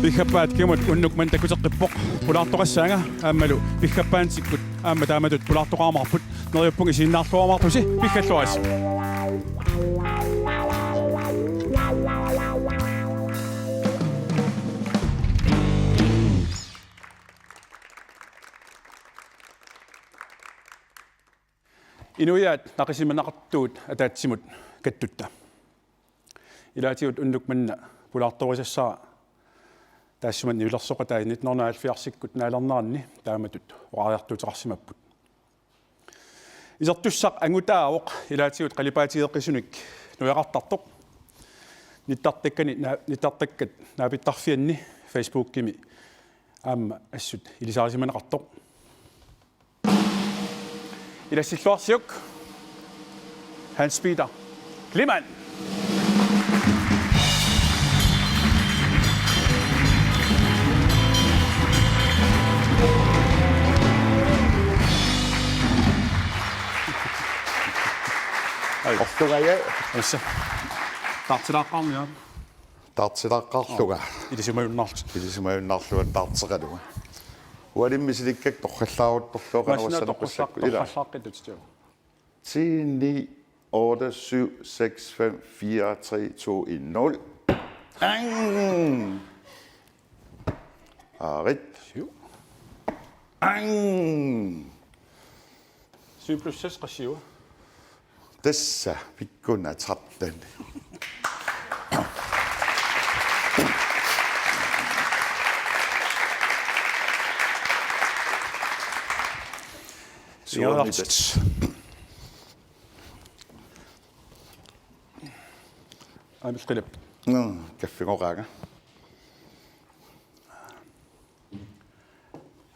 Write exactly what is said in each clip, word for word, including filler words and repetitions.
Piffissaq Paatkimmut unnuk manna takuteqqippoq, pulaartoqassaanga aammalu piffissaq Paatkikkut aamma taamatut pulaartoqarumaarput. Neriuppunga isiginnaarluarumaartusi, piffissaq Paatkikkut. Inuiaat naqisimanaqartugut ataatsimut kattutta. Ilaatigut unnuk manna pulaartorisassara taassuma niulersoqatai nitten hundrede og halvfjerdsikkut naalerneranni taamatut oqariartuuteqarsimapput. Isertussaq angutaavoq ilaatigut qalipaatigeqqisunik nujaqartartoq. Nittartakkani na-, nittartakkat naapittarfianni Facebookimi aamma assut ilisarisimaneqartoq. Ilassilluarsiuk, Hans Peter Kleemann. Ai. Orlunga, ja. Tassa. Taartilaaqqaarmi, ja. Taartilaaqqaarlunga. Ilisimajunnaarlugu. Ilisimajunnaarlunga taarteqalunga. Ualimmi misilikkakka torrallaaruttorlugu. Masina qanoq uassannaqqussakku. Torrallaa-, ila. Torrallaaqqittut, ja. Ti ni otte syv seks fem fire tre to en nul. Ang! Aarit. Syv. Ang! Syv plus seks, qassiua? Tassa, pikkuna tretten. Suormitas. Aamma qilip. Nå, kaffigoqaanga.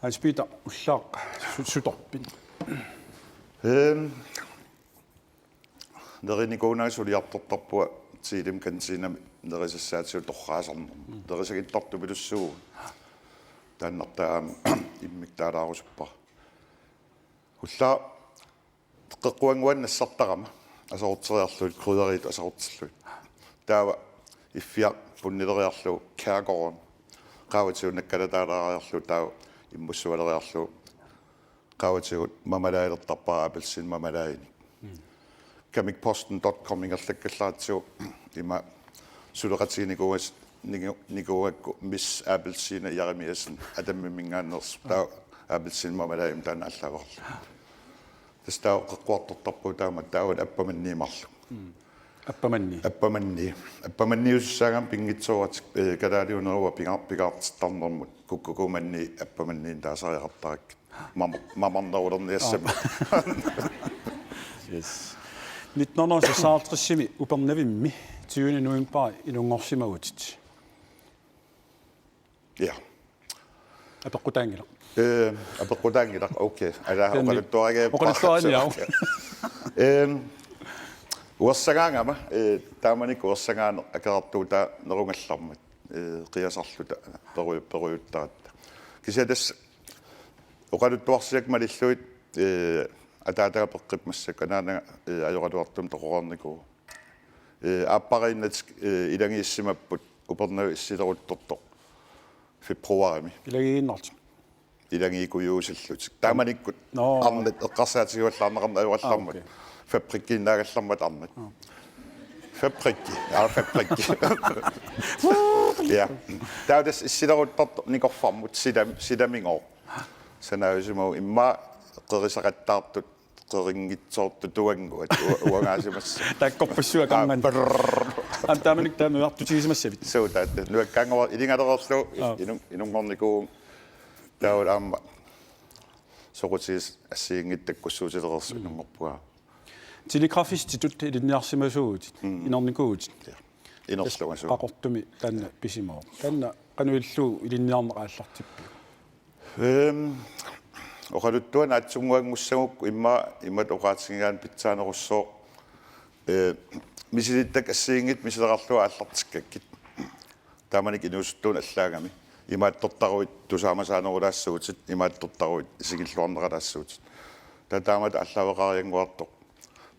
Hans Peter, ullaaq su-, sutorpit? Ehm, nerinikuunagu suliartortarpunga Tiilim kantiinami nerisassaatigut torraasarnermut. Nerisagittartupilussuugut. Taannartaa aamma immikkut taalaarusuppara. Ullaaq qeqquannguani nassartarama aserorteriarlugit, krydderiit aserorterlugit. Taava iffiaq punnileriarlugu kærgården. Qaavatigut nakkalataalaariarlugu taava immussualeriarlugu. Qaavatigut mamalaajilertarpara appelsiinit mamalaajinik. Kamikposten dot com ingerlakkallaratsigu ima suleqatiginikuuas-, nigu-, nikuugakku Miss Appelsiina Jeremiassen Atammimminngaanneersoq. Taava appelsiinit mamalaajimmat taanna aallaaveqarluni. Tassa taava qeqquartortarpugut taama taava appamannii marluk. Mm. Appamannii. Appamannii. Appamannii usussaagama pinngitsooratik, eh, kalaaliuneruva pinga-, pingaartittarnermut kukkukumannii appamanniinik taasariaqartarakkit. Mam-, mamarnerulerniassammat. Aa. Yes. Nitten hundrede og seksoghalvtredsimi Upernavimmi tyvende november inunngorsimavutit. Ja. Apeqqutaanngilaq. Eh, apeqqutaanngilaq, okay. Ala, taanna oqaluttuariga-, oqaluttuariniaruk. Ehm, uersagaangama, eh, taamanikkut uersagaaneq akerartuutaanerugallarmat, eh, qiasarluta, peru-, perujuttaratta. Kisianni tassa oqaluttuarsiakka malillugit, eh, ataataga peqqippoq massakkut, anaanaga, eh, ajoraluartumik toqoreernikuuvoq. Eh, aappariinnatik, eh, ilagiissimapput Upernavik issileruttortoq februarimi. Ilagiinnartik. Ilagiikkujuusillutik. Taamanikkut. Nå. Arnat eqqarsaatigivallaarneqarneq ajorallarmat. Ah, okay. Fabrikkiinnaagallarmat arnat. Ah. Fabrikki. Ja, fabrikki. Ja. Taava tassa issileruttortoq nikorfarmut silam-, silamigooq. Sanaajusimavoq immaqa qerisaqattaartut qerinngitsoortut tuannguat u-, uangaasimassapput. Taakkorpassuit qangan. Aa, brrr. Aamma taamanikkut taama nujartutigisimassavit. Suu, taava nujakkaannguaq ilingalererlu. Aa. Inun-, inunngornikuuvugut taavalu aamma soqutigisat assigiinngitsut takkussuutilereersut inunngorpunga. Telegrafistitut ilinniarsimasuuvutit, mm, inornikuuvutit. Ja. Inorlunga suu. Qaqortumi taanna pisimavoq. Taanna qanoq ilillugu ilinniarneq aallartippiuk? Ehm, oqaluttuaq naatsunnguanngussagukku immaqa imatut oqaatigigaanni pitsaanerussooq. Eh, misilittakkat assigiinngitsut misilerarlugit aallartikkakkit. Taamanikkut inuusuttuuneq allaagami. Imaattortaruit tusaamasaanerulaassagutit, imaattortaruit isigilluarneralaassagutit. Taava taamatut aallaaveqariannguartoq.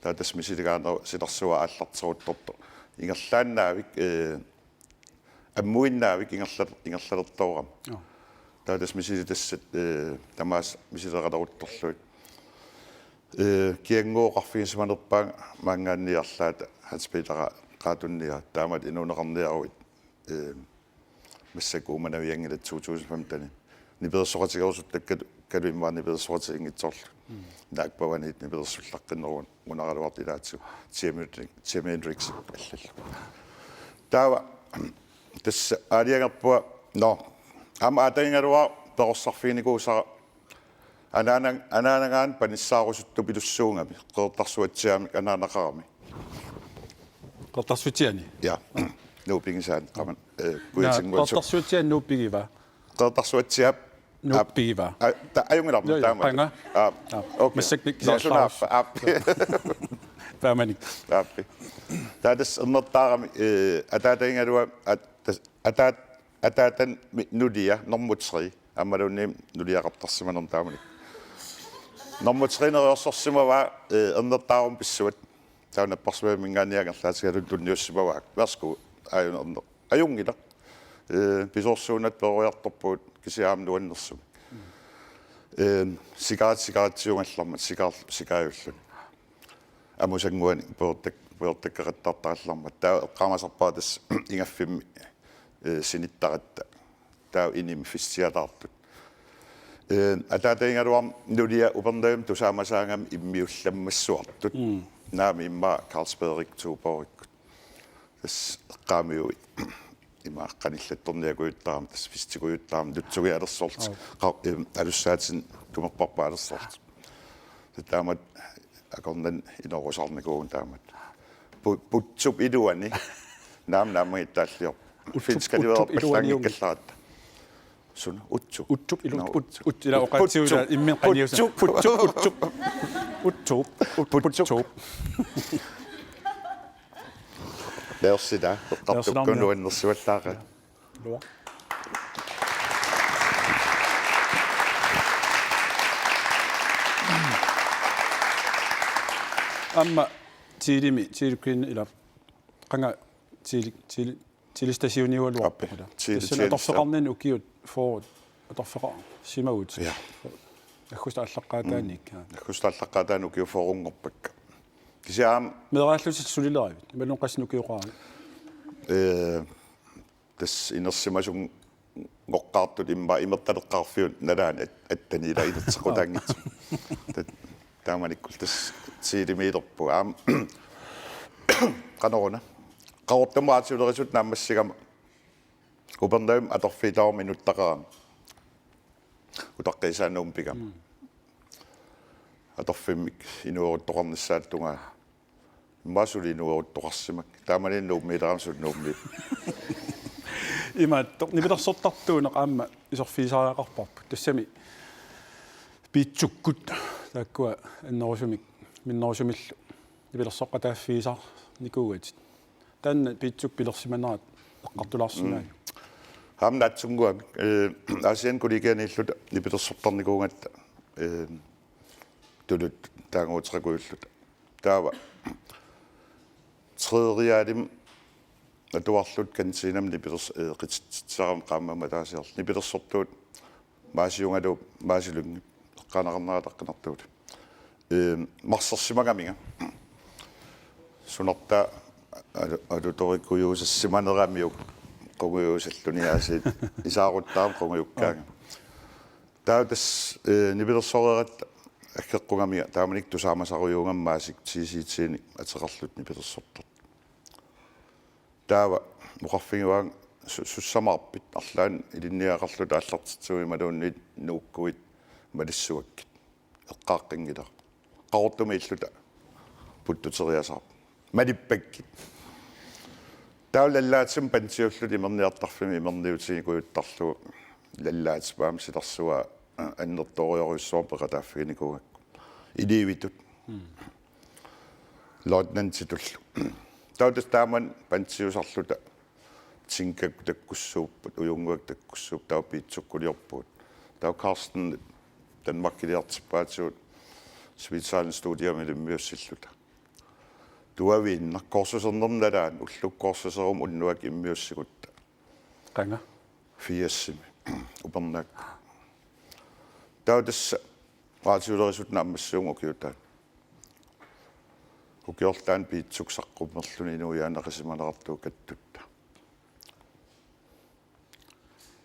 Taava tassa misiligaanerup silarsuaa aallarteruttortoq. Ingerlaannavik, eh, ammuinnaavik ingerla-, ingerlalertoorama. Taava tassa misilittassat, eh, tamaasa misileqaleruttorlugit. Eh, kianngooq oqarfigisimanerpaanga maanngaanniit arlaata Hans Peter Qa-, Qaatunniaq taamatut inuuneqarniaruit, eh, massakkut uumanavianngilat to tusind femten. Nipilersoqatigerusuttakkalu immaqa nipilersoqatiginngitsoorlugit. Naak Pavaniit nipilersullaqqinnerugunaraluartoq ilaatigut Jimi Hendrix, Jimi Hendrix allallu. Taava tassa aalajangerpunga, nå, aamma aatagigaluartoq perorsarfiginikuusara anaana-, anaanagaanni panissaarusuttupilussuugami, Qeqertarsuatsiaamik anaanaqarami. Qeqertarsuatsiaani? Ja. Nuup pigisaani, qaman, eh, Naa, kujatinguatsu. Qeqertarsuatsiaani Nuup pigivaa? Qeqertarsuatsiaap. Nuup pigivaa? Aa, ta-, ajunngilaq. Joo, joo, taama. Qanga. Aa, aa, okay. Massakkut nå, suna kisiallaarus. Aap, aap. Taamani. Aap. Taava tassa ernertaarami, eh, ataatagigaluami, at-, tas-, ataat-, ataatami nulia, nummer tre. Aammaluunniit nuliaqartarsimanermut taamani. Nummer tre neriorsorsimavaa, eh, ernertaaruma pissuat. Taava napparsimmavimminngaanniit angerlaatigalugu tunniussimavaat. Værsgo, aajuna erner-. Ajunngilaq. Eh, pisoorsuunatik peroriartorpagut kisianni aamma nuannersumik. Eh, sikaat-, sikaatiugallarmat, sikaar-, sikaajulluni. Amusannguanik pujortak-, pujortakkeqattaartarallarmat. Taava eqqaamasarpara tassa ingaffimmi, eh, sinittaratta. Taava inimi festiataartut. Eh, ataatagigaluarami nulia Upernavimmi tusaamasaagami immiullammassuartut. Mm. Naamik immaqa Carlsberg Tuborgikkut. Tassa eqqaamiui. Ima qanillattorniakujuttarami, tassa festikujuttarami, nutsugialersorlutik. Aap. Qa-, eh, alussaatinik tumerparpaalersorlutik. Tassa taamatut akornanni inoorusarnikuuvugut taamatut. Pu-, putsup iluani. Naamik, naamik taalliorpoq. Utsup, finskaliveerpallaanngikkallaaratta. Suna, utsup. Utsup ilu-, nå, ut-, ut-, ila oqaatsiuila putsup. Imminut qaniusa. Putsup. Putsup, utsup. Utsup, ut-, putsup. Putsup. Leersita, eqqartukkut nuannersivallaaqaaq. Ilua. Aamma Thielemi, Thielukkiin ila qanga Thieli-, Thieli-, Thielistationiugaluarpoq. Aap, ila. Thieli-, tassani Thielista. Atorfeqarninni ukiut fyrre atorfeqarsimavugut. Ja. Aggustip aallaqqaataaniit. Mm. Aggustip aallaqqaataani ukiut fyrrenngorpakka. Kisianni aamma meeraallutit sulileravit? Imaluunniit qassinik ukioqaravit? Eh, tassa inersimasunngortut immaqa imertaleqqaarfiup nalaani at-, attani ila inerteqqutaanngitsoq. Tat-, taamanikkut tassa Thielemiilerpugut. Aamma qanoruna. Qaqortumut aatsulerisut naammassigama Upernavimmi atorfiit tamarmik inuttaqarami. Utaqqiisaa Nuummi pigama. Mm. Atorfimmik inueruttoqarnissaata tungaanut. Immaqa suli inueruttoqarsimapput. Taamani Nuummiilerama suli Nuummi. Imaattoq nipilersortartuuneq aamma iserfigisariaqarparput. Tassami piitsukkut taakkua annerusumik, minnerusumillu nipilersoqqataaffigisarnikuugatit. Taanna piitsukkut pilersimanerat eqqartulaarsimaajuk? Mm. Aamma naatsunnguamik, eh, Aasianni kollegianiilluta nipilersortarnikuugatta, eh, tuluttut taaguuteqakujulluta. Taava Tredje Realimi atuarluta kantiinami nipilers-, eh, qititsitsisarami qaammammut ataasiarluta. Nipilersortuut Maasiugaluup Maasi Lynge eqqaaneqarnera ataqqinartuuti. Ehm, marsersimagaminga. Sunartaa alu-, alutorikujuusassimaneramiuk qungujuusalluni aasiit isaaruttaarami qungujukkaanga. Taava tassa, eh, nipilersoreeratta aggeqqugaminga taamanikkut tusaamasarujuugama Maasip T C T-nik ateqarluta nipilersortartut. Taava oqarfigaanga su-, sussamaarpit arlaannik ilinniagaqarlutit aallartitsigut imaluunniit nuukkuit malissuakkit. Eqqaaqqinngilaq. Qaqortumiilluta puttuteriasaarput. Malippakkit. Taava lallaatsip pantiulluta imerniartarfimmi imerniutinikujuttarlugu lallaatsip aamma silarsua, a-, annertoorujussuarmik peqataaffiginikuugakku. Iliivitut. Mm. Løjtnantitullu. Taava tassa taamani pantiusarluta Tinkakkut takkussuupput, Ujunnguakkut takkussuupput, taava piitsukkuliorpugut. Taava Carsten Danmarkiliartippaatigut Sweet Silence Studiomili immiussilluta. Tuaviinnaq kursusernermi nalaani ullukkut kursuseruma unnuaq immiussigutta. Anga. Firsimi. Upernaak. Taava tassa raatiulerisut naammassivugut ukiutaa. Ukiortaani piitsuk saqqummerluni inuiaannarisimanerartuukattutta.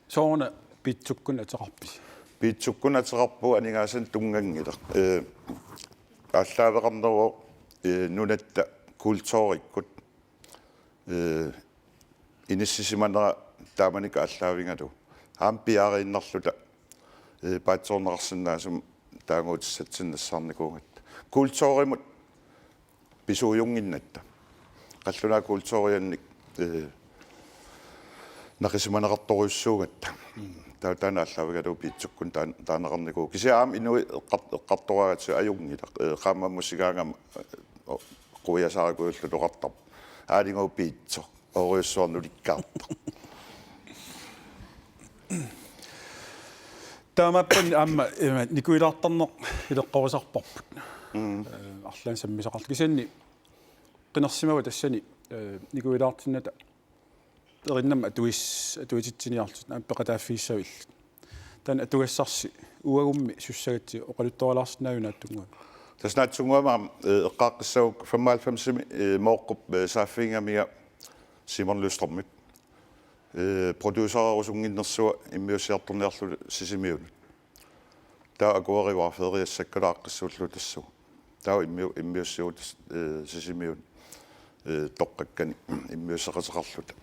Sooruna piitsukkunnut ateqarpisi? Piitsukkunnut ateqarpugut aningaasanik tunnganngilaq. Ee, aallaaveqarneruvoq, ee, nunatta kulturikkut, ee, inissisimanera taamanikkut aallaavigalugu. Aamma piaariinnarluta, ee, paatsoorneqarsinnaasumik taaguutissatsinnut nassaarnikuugatta. Kulturimut pisuujunnginnatta. Qallunaat kulturiannik, ee, naqisimaneqartorujussuugatta. Taava taanna aallaavigalugu piitsukkunnut taan-, taaneqarnikuuvoq. Kisianni aamma inuit eqqart-, eqqartoraagatsigu ajunngilaq. Ee, qaammammut sigaangama, ee, quiasaarikujuullutoqartarpoq. Aalingu piitsoq. Oorujussuaq nulikkaartoq. Taamaappat aamma, ima, nikuilaartarneq ileqqorisarparput. Mm. Ee, arlaannik sammisaqarluta. Kisianni qinersimavoq tassani, ee, nikuilaartinnata erinnama atuis-, atuititsiniarlutit aamma peqataaffigissavillutit. Taanna atugassarsi uagummi sussagatsigu oqaluttualaarsinnaaviuk naatsunnguamik? Tassa naatsunnguamik aamma, ee, eqqaaqqissagukku femoghalvfemsimi, ee, Mooqqup, ee, saaffiginngamiga Simon Lystrømip, ee, producererusunnginnersua immiussiartorniarlugu Sisimiunut. Taava akuerivaat feriassakkalu aaqqissuullugu tassunga. Taava immiu-, immiussivugut, ee, Sisimiunut, ee, toqqakkani immiusseqateqarluta.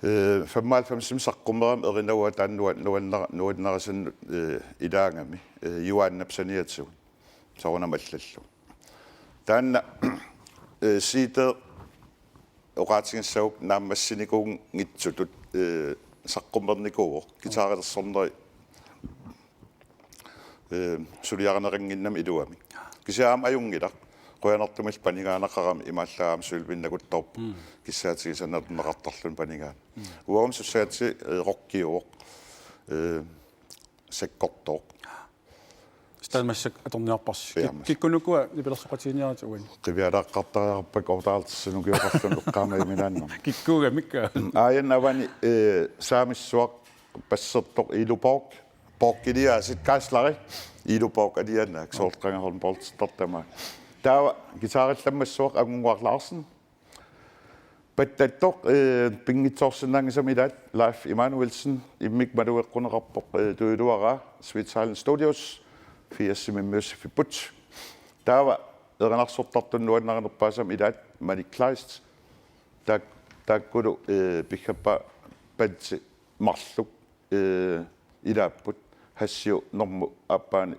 Ee, femoghalvfemsimi saqqummerami erinagua taanna nua-, nuannara-, nuannarisannut, ee, ilaagami, ee, Juaannap saniatigut. Soorunami allallugu. Taanna, ee, C D oqaatigissagukku naammassinikuunngitsutut, ee, saqqummernikuuvoq. Guitarilersorneri, ee, suliarineqannginnami iluamik. Kisianni aamma ajunngilaq. Qujanartumillu panigaanaqarami imaallaat aamma sølvinik nakuttoorpoq. Mm. Kissaatigisanik atorneqartarluni panigaanni. Mm. Uagummi sussagatsigu, ee, rockiuvoq. Ee, sakkortooq. Taanna massakkut atorniarparsi. Kik-, ja, mas- kikkunuku nipilersoqatigiinniaratit uani? Qivialaaqqaartariaqarpakka otteoghalvtredsinik ukioqarluni eqqaamajuminaannarmik. Kikkuugamikka? Aajanni avani, ee, saamissuaq bassertoq Ilupoq. Pokkiliasit Kaislari. Ilupoq alianaak soorlu qanga hornboltertartama. Taava guitarillammassuaq Angunnguaq Larsen. Pattattoq, ee, pinngitsoorsinnaanngisami ilaat Leif Emanuelsen, immikkut malugeqquneqarpoq, ee, tujuuluaraa Sweet Silence Studios, firsimimmiussiffipput. Taava erinarsortartut nuannarinerpaasama ilaat Malik Kleist, taak-, taakkulu, ee, piggappa Pansi marluk, ee, ilaapput, Hassiu Normu aappaani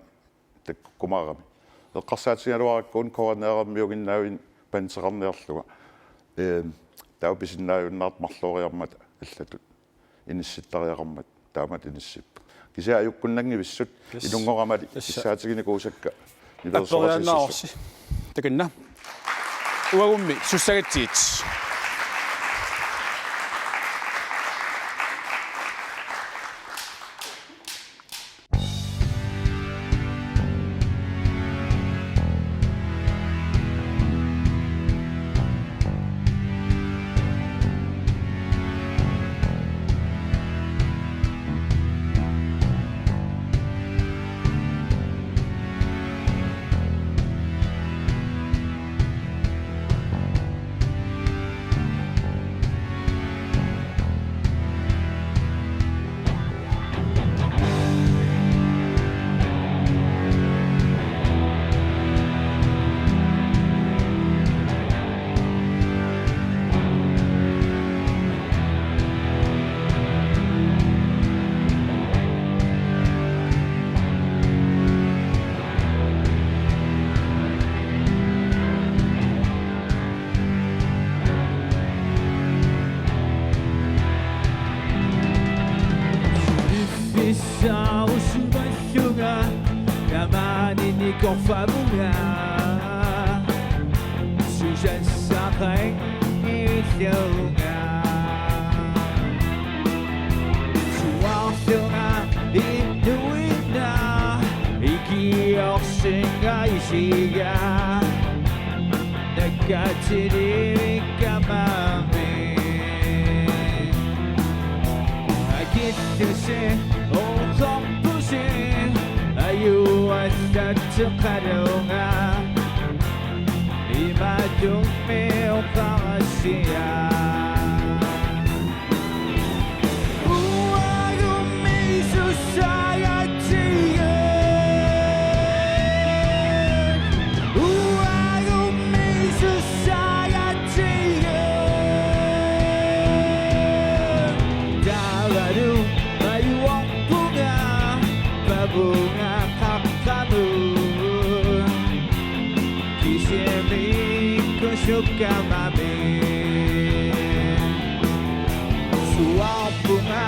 takkukkumaarami. Eqqarsaatigigaluarakku una koranneeramiuginnaavin panseqarniarlunga. Ee, taava pisinnaajunnaartut marlooriarmata allatut inissittariaqarmata taamatut inissipput. Kisianni ajukkunnanngivissut. Yes. Inunngoramali. Yes. Kissaatiginikuusakka. Nipilersoqatigiissassuk. Apperiaannaavorsi. Takanna. Uagummi sussagatsigit. Piffissarusumallunga, kamaanini korfavunga, susassaqanngilunga. Suarlunga inuina, ikiorsinga isiga. Nakatilivikkamami. Oqorpusi ajuassatseqalunga imatummi oqarassiaq. Uagummi sussagatsigu. Uagummi sussagatsigu. Taavalu ajuarpunga pavunga qaqqamut. Kisimiikkusukkamami. Suaarpunga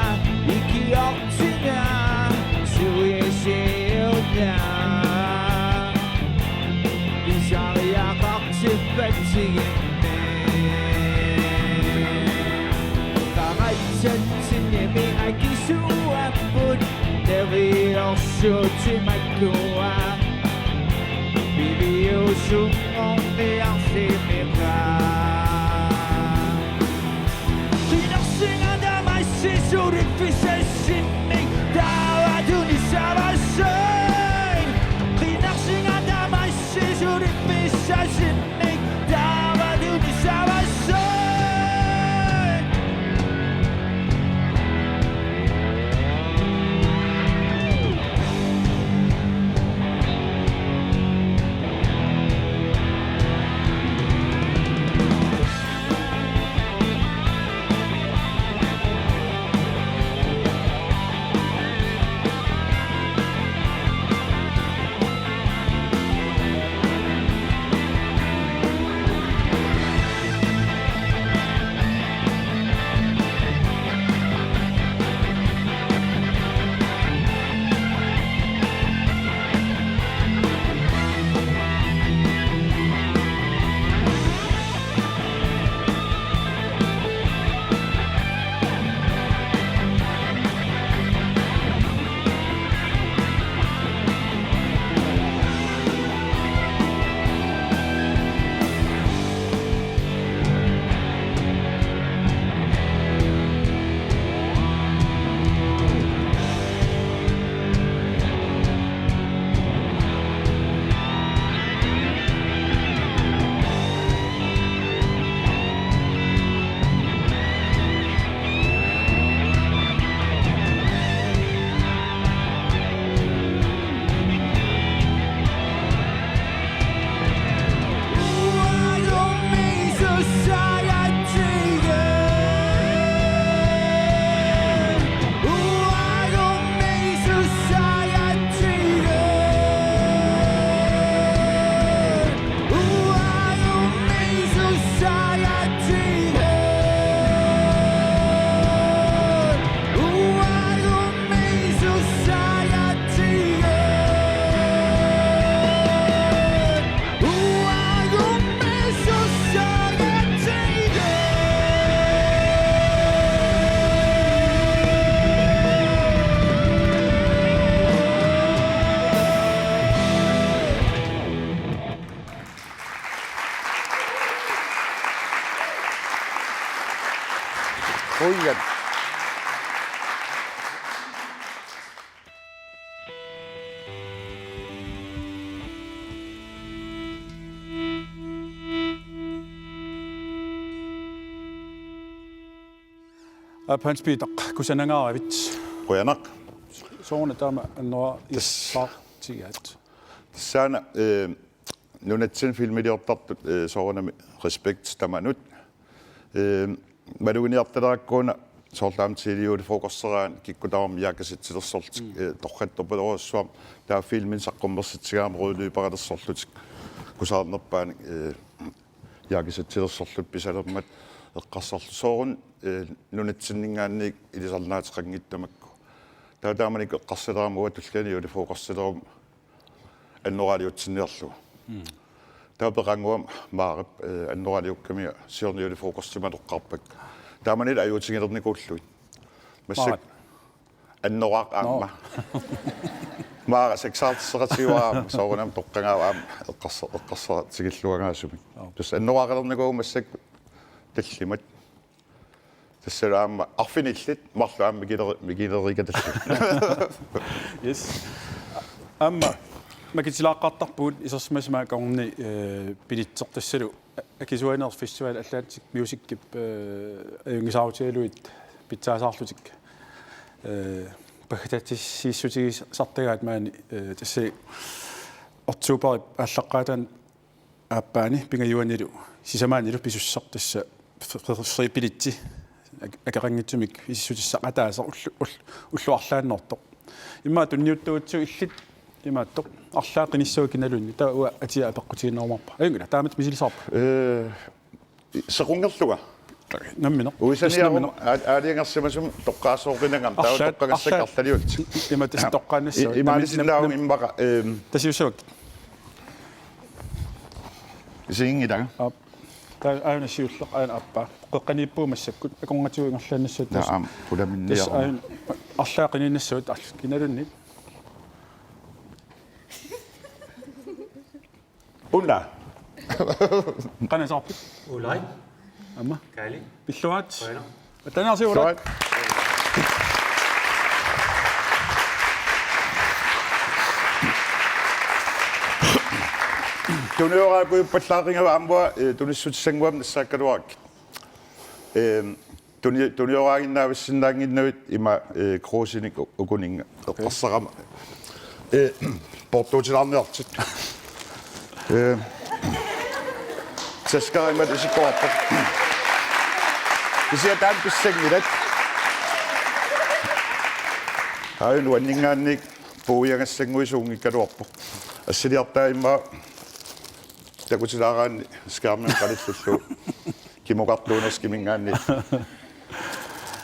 ikiortinga suisiuna. Pisariaqartippatsiginni. Qaratsatsinimi akisuapput neriorsuuti makkua. Piviusunngorniarlimiqa. Qinarsinga tamassi suliffissassinnik taava tunissavassi. Qinarsinga tamassi suliffissassinnik taava tunissavassi. Qujan. Aap, Hans Peter, kusanangaaravit. Qujanaq. Sooruna taama annoraartigigaat? Tassaana, eh, nunatsinni filmiliortartut, eh, soorunami respekt tamanut. Eh, maluginiartalerakku una soorlu aamma tidlig julefrokosteraanni kikkut tamarmik jakkesættilersorlutik, mm, eh, torrattorpalorujussuarmik taava filmini saqqummersitsigaangama rødløberilersorlutik kusaarnerpaanik, eh, jakkesættilersorlutik pisalermat eqqarsarlutik soorunami, eh, nunatsinninngaanniit ilisarnaateqanngitsut tamakku. Taava taamanikkut eqqarsalerama uanga tulliani julefrokostileruma annoraaliutsinniarlugu. Mm. Taava peqannguama Maarip, eh, annoraaliukkamiuk siorna julefrokostimut toqqarpakka. Taamanilu ajuutigilernikuullugit. Massakkut Maarip. Annoraaq aamma. Nå. Maarip seksoghalvtredsiuara aamma soorunami toqqagaava aamma eqqarsa-, eqqarsaatigilluagaasumik. Nå. Tassa annoraaqalernikuuvugut massakkut tallimat. Tassalu aamma arfinillit marluk aamma mikileri-, mikilerikatallu. Yes. Aamma makitilaaqqaartarpugut isersimasumik akornanni, eh, billetsit tassalu Akisuaneersoq Festival Atlantic Musicip, eh, ajunngisaarutigaluit pitsaasaarlutik, eh, paggataatissiissutigisartagaat maani, eh, tassa oktoberip aallaqqaataani aappaani pingajuannilu sisamaannilu pisussaq tassa fri-, fri-, fri-, billetsi ak-, akeqanngitsumik isissutissaq ataaseq ullu-, ullu-, ullut arlaanneersoq. Immaqa tunniuttagutsigu illit imaattoq arlaat qinissavat kinaluunniit, taava uanga atia apeqqutiginerumaarpara. Ajunngilaq, taamatut misilisaarpa? Eh, sequnngerlunga. Nammineq. Uisaniarum nammineq. Aa-, aalajangersimasumik toqqaasooqinagami, taava arlaat, toqqagassakka arlaat arlaliullutik. Ima tassa toqqaannassavat. I-, imaalisinnaavunga nammi-, immaqa, ehm, tasiussavakkit. Isiginngilanga. Aap. Taava aana siulleq, aana aappaa. Qeqqaniippugut massakkut. Akornatigut ingerlaannassavat. Naa, tassa. Aamma, pulaminniaruma. Tassa aana arlaat qiniinnassavatit arlaat kinaluunniit. Una. Qanoq iserpit? Ulai. Aamma. Kaali. Pilluarit. Qujanaq. Atanaarsi Ulai. Pilluarit. Tunioraakujuppallaaqqigama aamma, eh, tunissutissannguamik nassaakkaluarakkit. Ehm, tuni-, tunioraaginnaavissinnaannginnavit ima, eh, kruusinik u-, ukuninnga. Okay. Eqqarsarama. Eh, poortuutilaarniarlutit. Eh, taskarimat isikkoqarpoq. Kisianni taanna pissanngilat. Aajuna nuanninngaanniit puiagassannguit suunngikkaluarpoq. Assiliartaa immaqa takutilaaraanni skærmimut qalillugu. Kimoortuunerskiminngaanniit.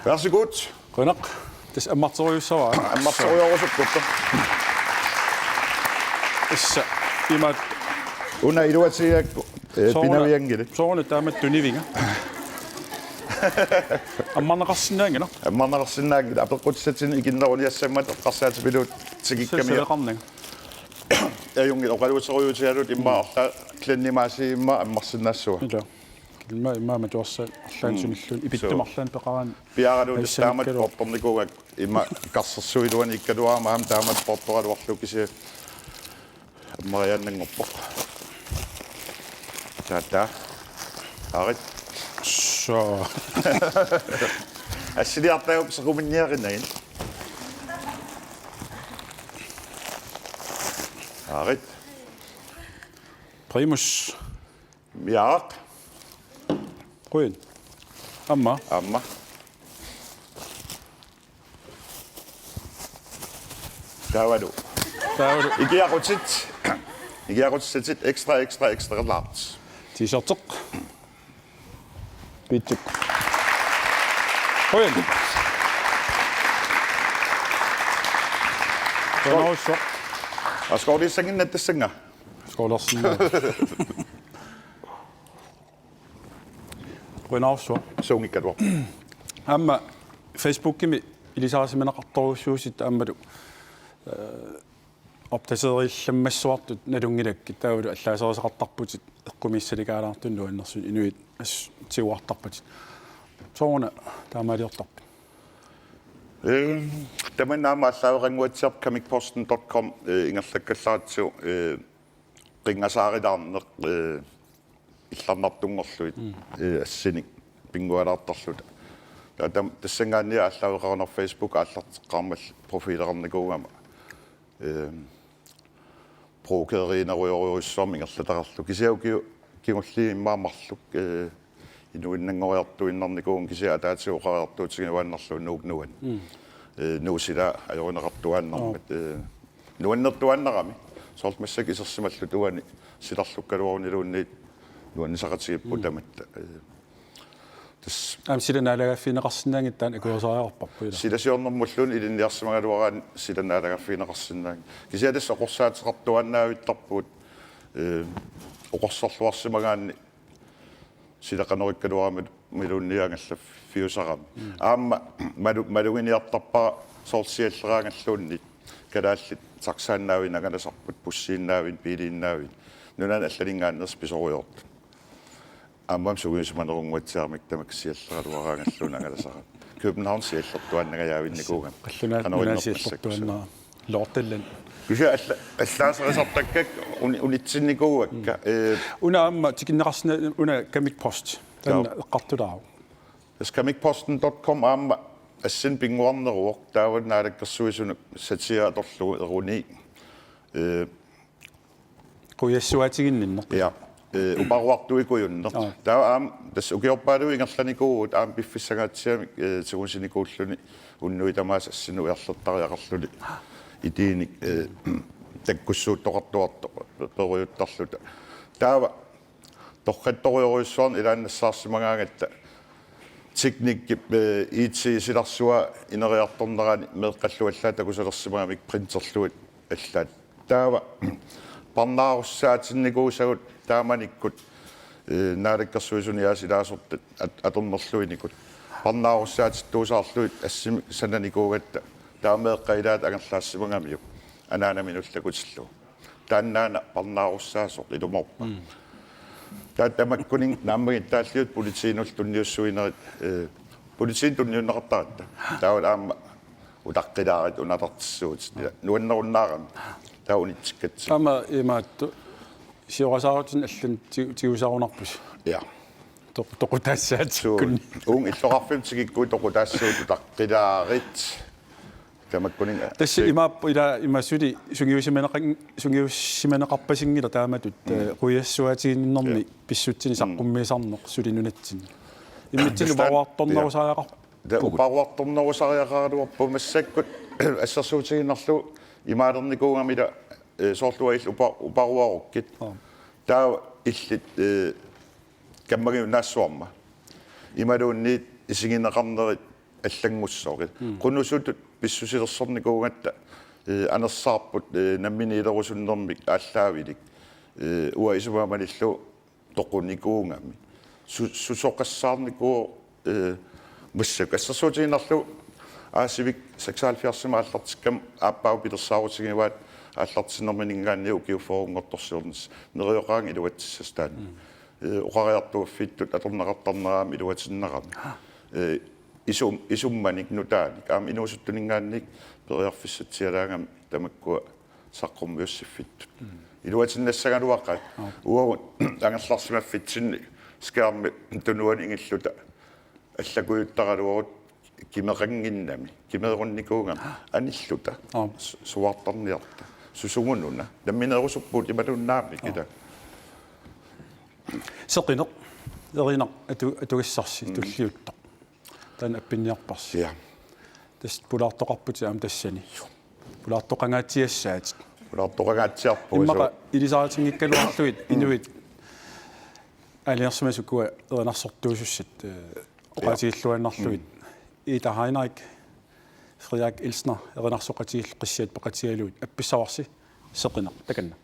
Værsgo. Qujanaq. Tassa ammarterujussuara. Ammarterujorusukkukku. Tassa imaat. Una iluatsiakku, eh, sooruna, pinavianngilaq. Sooruna taamatut tunivinga. Ammarneqarsinnaanngilaq. Ammarneqarsinnaanngilaq. Apeqqutissatsinnik ikinneruniassammat eqqarsaatipilutik tikikkamiuk. Saleqarnanga. Ajunngilaq, oqaluuserujuutigalugu immaqa arlaat Glenni Maasi immaqa ammarsinnaassua. Ilaa. Kilma immaqa matuarsaat arlaannik, mm, sunilluunniit. Ipittum, so, arlaannik peqaraanni. Piaaraluni taamatut poortornikuugakku immaqa karsersuiluaniikkaluarama aamma taamatut poortoraluarlugu kisianni ammariaannanngorpoq. Taava. Aarit. So. Assiliartaagut sequminniarinnagit. Aarit. Primus. Jaak. Qujan. Aamma. Aamma. Taavalu. Taavalu. Ikiaqutit. Ikiaqutissatit ekstra, ekstra, ekstra large. T-shirteq. Piitsuk. Qujan. Qujanarsuaq. Askoorliissannginnatta tassannga. Askoorliissanngilanga. Qujanarsuaq. Suunngikkaluaq. Aamma Facebookimi ilisarisimaneqartorujussuuvutit aammalu, eh, opdateerillammassuartut nalunngilakkit, taavalu allaaserisaqartarputit eqqumiissalikaalaartunut nuannersunik inuit assut tiguartarpatit. Sooruna taamaaliortarpit? Eh, tamanna aamma aallaaveqannguatsiarpoq comicposten dot com, eh, ingerlakkallaratsigu, eh, qinngasaarilaarneq, eh, illarnartunngorlugit, mm, eh, assinik pinngualaartarluta. Taava tam-, tassanngaanniit aallaaveqarunarpoq Facebook aallarteqqaarmalli profileqarnikuugama. Eh, brokeriinerujorujussuarmik ingerlataqarlugu. Kisianni ukiut kingulliit immaqa marluk, eh, inuinnanngoriartuinnarnikuuvunga kisianni ataatigut oqariartuutigiuaannarlugu Nuuk Nuan. Mm. Eh, Nuuk Sila ajorineqartuaannarmat. Oh. Eh, nuannertuaannarami. Soorlu massakkut isersimalluta uani silarlukkaluaruniluunniit nuannisaqatigiipput, mm, tamatta. Eh, tassa. Aamma sila naalagaaffigineqarsinnaanngitsoq taanna akuersariaqarparput, ilaa? Sila siornermulluunniit ilinniarsimagaluaraanni sila naalagaaffigineqarsinnaanngilaq. Kisianni tassa oqorsaateqartuaannaavittarpugut, eh, oqorsorluarsimagaanni sila qanoq ikkaluarami miluunniit angallaffiusarami. Mm. Aamma malu-, maluginiartarpara soorlu sialleraangalluunniit kalaallit taxaannaavinik angalasarput, bussiinnaavinik, biiliinnaavinik. Nunani allaninngaanneersut pisorujoortut. Aamma sungiusimanerunnguatsiaramik tamakku sialleraluaraangalluunniit angalasara. København siallertuaannangajaavinnikuugami. Qallunaat qanoq una innerpassakkut siallertuaannaa. Lortellan. Kisianni alla-, allaaserisartakkakka uni-, unitsinnikuuakka. Mm. Eh, una aamma tikinneqarsinnaavoq una Kamik Post. Taanna eqqartulaaruk. Tassa kamikposten dot com aamma assini pinnguarneruvoq, taava Naalakkersuisunut satire atorlugu erunii. Eh, Qujassuaatiginninneq. Ja. Eh, uparuartuikujunneq. Aa. Taava aamma tassa ukiorpaaluit ingerlanikuuvugut aamma piffissangaatsiamik, eh, tigusinikuulluni unnuit tamaasa assinut ujarlertariaqarluni itiinik, eh, takkussuuttoqartuartoq pe-, perujuttarluta. Taava torrattorujorujussuarnik ilaanni nassaarsimagaangatta teknikkip, eh, I T silarsua ineriartornerani meeqqallu allaat takusalersimagamik printerlugit allaat. Taava parnaarussaatinikuusagut taamanikkut, eh, Naalakkersuisuni aasiit ilaasortat at-, atornerluinikut parnaarussaatittuusaarlugit assimik sananikuugatta taava meeqqat ilaat angerlaassimagamiuk anaanaminnullu takutillugu. Taannaana parnaarussaasoq ilumoorpa. Mm. Taava tamakkuninnga naammagittaalliuttut politiinullu tunniussuinerit, eh, politiinut tunniunneqartaratta. Taava aamma utaqqilaarit unatartissuutit. Ila nuannerunnaarami. Taava unitsikkatsi. Aamma imaattoq siorasaarutinik allanut ti-, tigusarunarpusi. Ja. Toq-, toqutaassaatikkuni. Suu, uunga illoqarfimmut tikikkuit toqutaassuutit utaqqilaarit. Tamakkuninnga. Tassa imaappoq ila ima suli sungiusimaneqan-, sungiusimaneqarpasinngilaq taamatut, mm, eh, qujassuaatiginninnermi, ja, pissutsinik, mm, saqqummiisarneq suli nunatsinni. Immitsinnut tassa uparuartornerusariaqar-, ja. Taava uparuartornerusariaqaraluarpugut massakkut assersuutigiinnarlugu imaalernikuugami ila, eh, soorlu uanga illit upa-, uparuarukkit. Aa. Taava illit, eh, kammagiunnaassuarma. Imaluunniit isigineqarnerit allanngussoq. Mm. Qunusutut pissusilersornikuugatta, eh, anersaarput, eh, namminiilerusunnermik aallaavilik. Eh, uanga isumaga malillugu toqunikuugami. Su-, susoqassaarnikuuvoq, eh, massakkut. Assersuutigiinnarlugu Aasivik seksoghalvfjerdsimi aallartikkama aappaava pilersaarutigivaat aallartinnerminngaanniit ukiut fyrrenngortorsiornissaq. Neriuqaanga iluatsissasoq taanna. Mm. Eh, oqariartuuffittut atorneqartarnera aamma iluatinnarami. Eh, isum-, isummanik nutaanik aamma inuusuttuninngaanniit periarfissatsialaagami tamakkua saqqummiussiffittut. Mm. Iluatinnassagaluaqaat. Aa. Uagut angerlarsimaffitsinni skærmi tunuani ingilluta allakujuttaraluarutta kimeqannginnami, kimeerunnikuugami, anilluta, aa, su-, suaartarniarta. Susugununa, nammineerusuppugut imaluunnaamik, aa, ila. Seqineq, erineq atu-, atugassarsi, mm, tulliuttoq. Taanna appinniarparsi. Ja. Tassa pulaartoqarputit aamma tassani. Pulaartoqangaatsiassaatit. Pulaartoqangaatsiarpugut. Immaqa ilisaritinngikkaluarlugit, mm, inuit aalajangersimasut ukua erinarsortuusussat, eh, oqaatigilluinnarlugit. Mm. Ida Heinrich, Frederik Elsner, erinarsoqatigiillu qissiat peqatigalugit appissavarsi. Seqineq, takanna.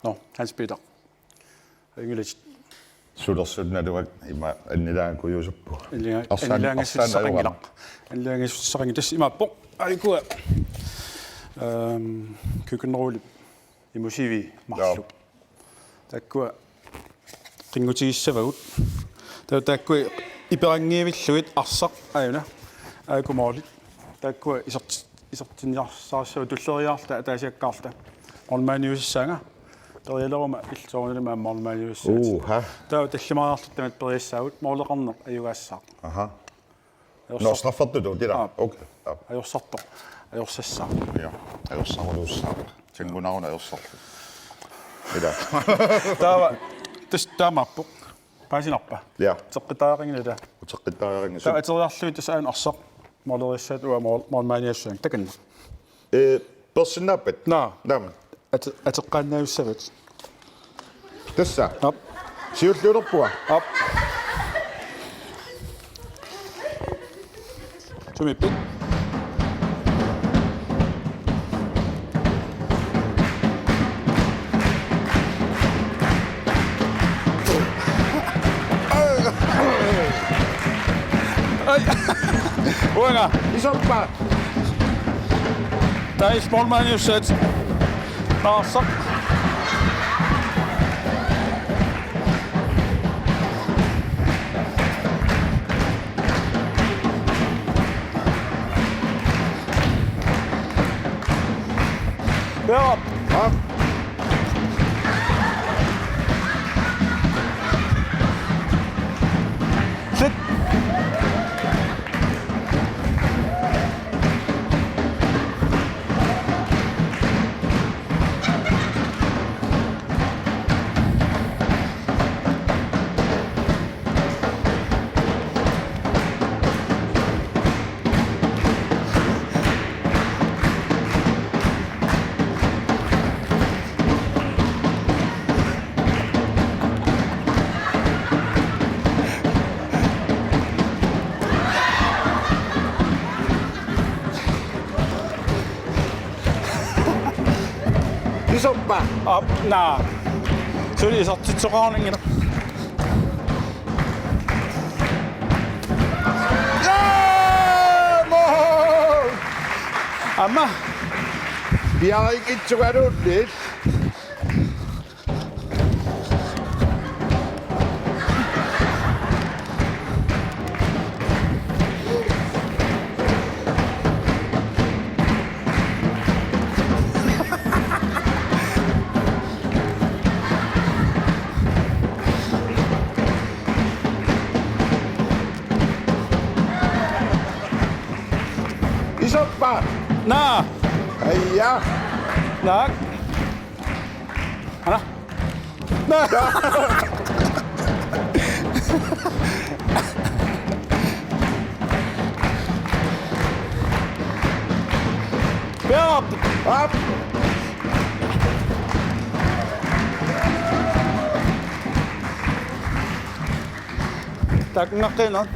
Nå, Hans Peter. Engelsk. Sulersunnaluaq ima annilaangakujusuppu. Annilaanga-, arsaan, annilaangassutissaqanngilaq. Arsaan. Annilaangassutissaqanngilaq. Tassa imaappoq. Aa, ikua. Ehm, køkkenrulle. Imusivii marluk. Joo. Taakkua qinngutigissavagut. Taava taakkua iperanngiivillugit arsaq aajuna. Aajuku målit. Taakkua isert-, isertinniarsarissavagut tulleriiaarluta ataasiakkaarluta. Målmandiussaanga. Perialeruma illit soorunalimi målmandiussaat. Uha. Taava tallimariarluta tamatta periassaagut. Måleqarneq ajugaassaaq. Aha. Ajorsar-, nå, straffertutut, ilaa. Aap. Okay. Aap. Ajorsartoq. Ajorsassaaq. Ja. Ajorsaruluussaaq. Tigunaaruna ajorsarlu. Ilaa. Taava, tassa taamaappoq. Paasinarpa? Ja. Uteqqittariaqanngilaq ilaa. Uteqqittariaqanngilaq. Taava ateriarlugit tassa aajuna arsaq. Måleriassaat uanga mål-, målmandiussaanga. Takanna. Ee, persinnaappat? Naa. Naamik. Ate-, ateqqaannaavissavat. Tassa. Aap. Siulliulerpunga. Aap. Sumiippit? Ai. Uanga. Iserpaa. Taava målmandiussaat. Arsaq. Joo. Aap. Sit. Iserpaa? Aap, naa. Suli isertitsisoqarunanngilaq. Jaa, mål! Aamma. Piareeqqissugaluunniit. Iserpaa? Naa. Aja. Naak. Ana. Peerarput. Aap. Takunnaqqiinnaq.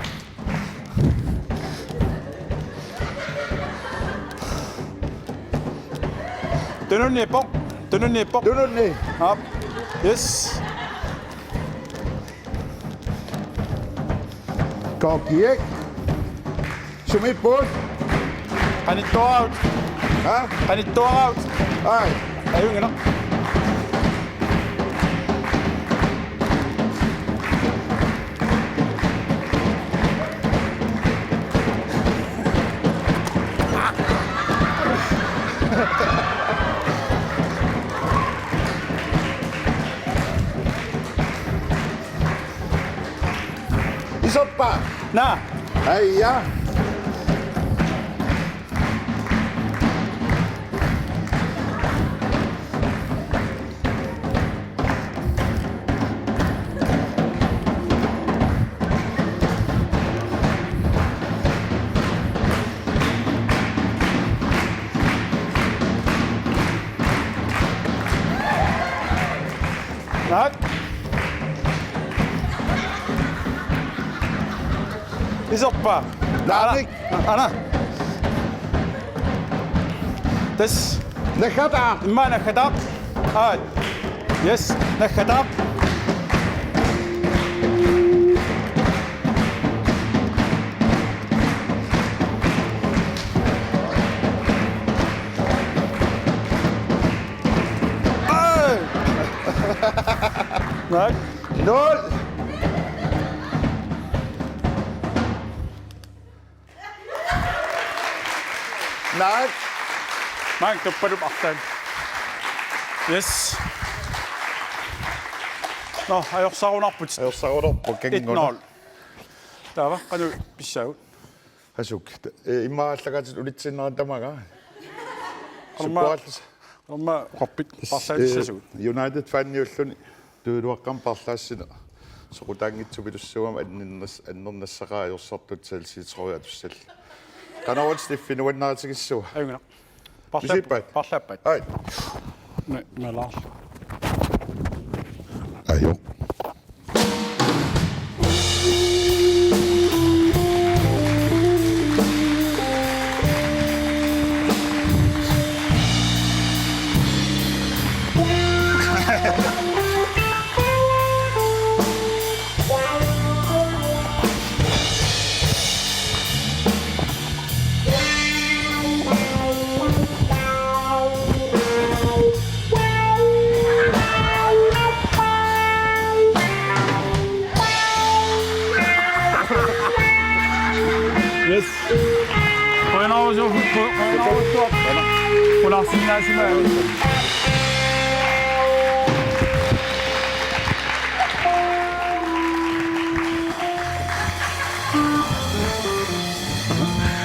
Tununniippoq. Tununniippoq. Tununni. Aap. Yes. Kokiek. Sumiipput. Qanittuaraat. Ha? Qanittuaraat. Ai. Ajunngilaq. Iserpa. Naa. Aja. Naak. Iserpa. Naamik. Ana. Tassa. Naggataq. Immaqa naggataq. Aat. Yes, naggataq. Ai. Naak. Nul. Naak. Maanna tuppalup arlaat. Yes. Nå, ajorsarunarput. Ajorsarunarpoq kannguna. Et nul. Taava, qanoq pissaagut? Asuk. Eh, immaqa aallakaatit ulitsiinnarami tamaanga. Qanormaa, suppuarlas. Qanormaa oqarpit, paarlaatissasugut. Eh, United faniulluni tujuuluaqqamik paarlaassineq soqutaanngitsupilussuugami annernas-, annernassaqaaq ajorsartut Chelsea trøje atussallugu. Qanoq Steffi nuannaarutigissuua. Ajunngilaq. Paarlaap-, Isiippat. Paarlaappat. Ai. Naa, naa laarlu. Ajo. Yes. Qujanarsuaq, qujanarsuaq. Qularsinnaasimaat.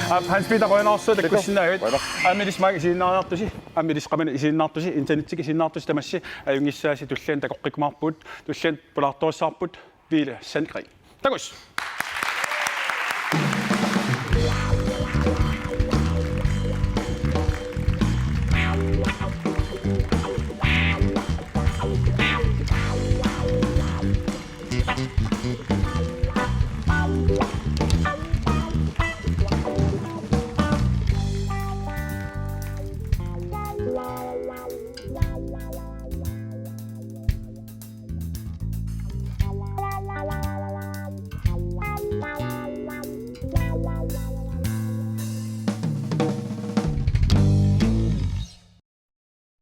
Aap, Hans Peter, qujanarsuaq takkussinnaagavit. Qujanaq. Aamma ilissi maanna isiginnaariartusi, aamma ilissi qamani isiginnaartusi, internettikkut isiginnaartusi tamassi ajunngissaasi, tulliani takoqqikkumaarpugut, tulliani pulaartorissavarput, Hvile Sandgreen. Takuss.